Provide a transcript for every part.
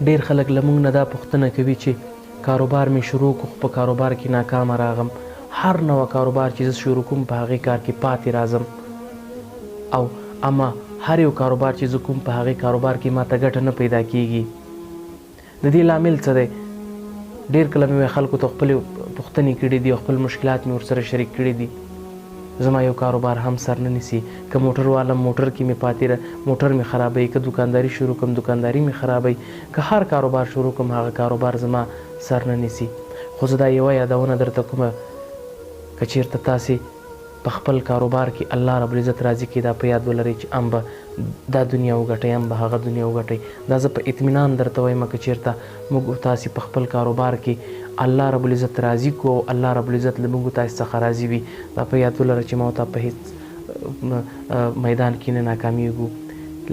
ډېر خلک له موږ نه دا پوښتنه کوي چې کاروبار مې شروع کړو خو په کاروبار کې ناکامه راغم، هر نوع کاروبار چې زه شروع کوم په هغې کار کې پاتې راځم او اما هر یو کاروبار چې زه کوم په هغې کاروبار کې ماته ګټه نه پیدا کیږي. د دې لامل څه دی؟ ډېر کله مې خلکو ته خپلې پوښتنې کړې دي او خپل مشکلات مې ورسره شریک کړي دي. زما یو کاروبار هم سر نه نیسي، که موټر والم موټر کې مې پاتې موټر مې خرابوي، که دوکانداري شروع کړم دوکانداري مې خرابوي، که هر کاروبار شروع کړم هغه کاروبار زما سر نه نیسي. خو زه دا یوه یادونه درته کوم، که چیرته تاسې په خپل کاروبار کې الله رب العزت راضي کړي، دا په یاد ولرئ چې ام به دا دنیا وګټئ ام به هغه دنیا وګټئ. دا زه په اطمینان درته وایم که چیرته موږ او تاسې په خپل کاروبار کې الله رب العزت راضي کړو او الله رب العزت له موږ او تاسې څخه راضي وي، دا په یاد ولره چې ما او تا په هیڅ میدان کې نه ناکامیږو.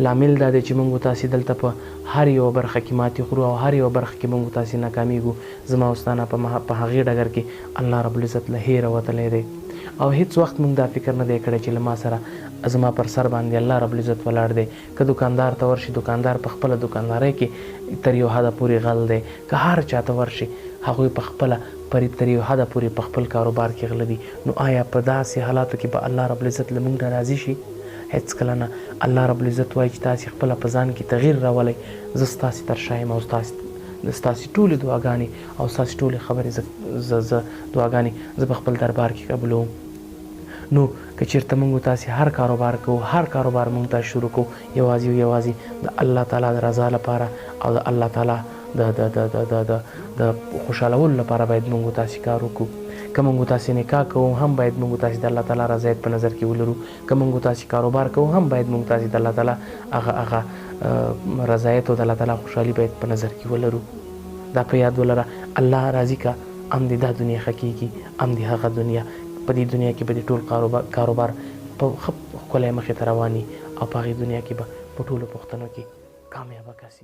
لامل دا دی چې موږ او تاسې دلته په هر یوه برخه کې ماتې خورو او هر یوه برخه کې موږ او تاسې ناکامیږو. زما او ستا نه په هغې ډګر کې الله رب العزت له هېره وتلی دی او هیڅ وخت موږ دا فکر نه دی کړی چې له ما سره زما پر سر باندې الله رب العزت ولاړ دی. که دوکاندار ته ورشي دوکاندار په خپله دوکاندارۍ کې تر یو حده پورې غل دی، که هر چا ته ورشي هغوی په خپله پرې تر یو حده پورې په خپل کاروبار کې غله دي. نو آیا په داسې حالاتو کې به الله رب العزت له موږ نه راضي شي؟ هیڅکله نه. الله رب العزت وایي چې تاسې خپله په ځان کې تغیر راولئ، زه ستاسې تر شا یم او ستاسې ستاسې ټولې دعاګانې او ستاسې ټولې خبرې زه زه دعاګانې زه په خپل دربار کې قبلوم. نو که چیرته موږ تاسې هر کاروبار کوو، هر کاروبار موږ تاسې شروع کوو یوازې او یوازې د الله تعالی د رضا لپاره او د الله تعالی د د د د د د د خوشحالولو لپاره باید موږ تاسې کار وکړو. که موږ تاسې نکاح کوو هم باید موږ تاسې د الله تعالی رضایت په نظر کې ولرو، که موږ تاسې کاروبار کوو هم باید موږ تاسې د الله تعالی هغه هغه رضایت او د الله تعالی خوشحالي باید په نظر کې ولرو. دا په یاد ولره، الله راضي که ام دې دا دنیا ښه کیږي ام دې هغه دنیا. په دې دنیا کې به دې ټول کاروبار په ښه ښکلی مخې ته روان وي او په هغې دنیا کې به په ټولو پوښتنو کې کامیابه کس.